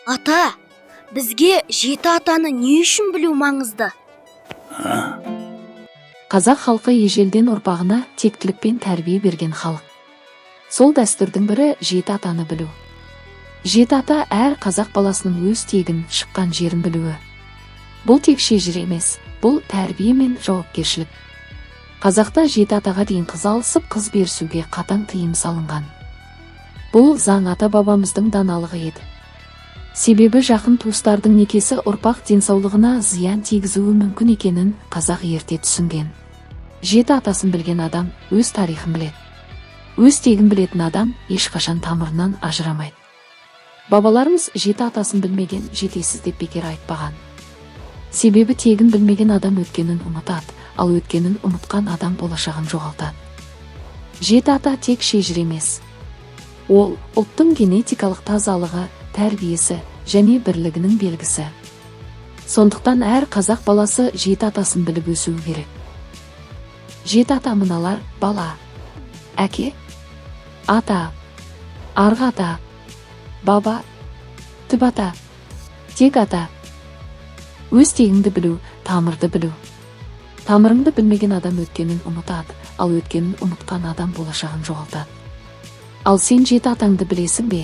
Ата, бізге жеті атаны не үшін білу маңызды? Қазақ халқы ежелден ұрпағына тектілікпен тәрбие берген халық. Сол дәстүрдің бірі – жеті атаны білу. Жеті ата – әр қазақ баласының өз тегін, шыққан жерін білуі. Бұл тек шежіре емес, бұл тәрбие мен жауапкершілік. Қазақта жеті атаға дейін қыз алысып, қыз берісуге қатаң тыйым салынған. Бұл заң ата бабамыздың даналығы еді. Себебі жақын туыстардың некесі ұрпақ денсаулығына зиян тигізуі мүмкін екенін қазақ ерте түсінген. Жеті атасын білген адам өз тарихын біледі. Өз тегін білетін адам ешқашан тамырынан ажырамайды. Бабаларымыз «жеті атасын білмеген жетесіз» деп бекер айтпаған. Себебі тегін білмеген адам өткенін ұмытады, ал өткенін ұмытқан адам болашағын жоғалтады. Жеті ата тек шежіре емес, ол ұлттың генетикалық тазалығы, тәрбиесі және бірлігінің белгісі. Сондықтан әр қазақ баласы жеті атасын біліп өсуі керек. Жеті ата мыналар: бала, әке, ата, арғы ата, баба, түп ата, тек ата. Өз тегіңді білу – тамырды білу. Тамырыңды білмеген адам өткенін ұмытады, ал өткенін ұмытқан адам болашағын жоғалтады. Ал сен жеті атаңды білесің бе?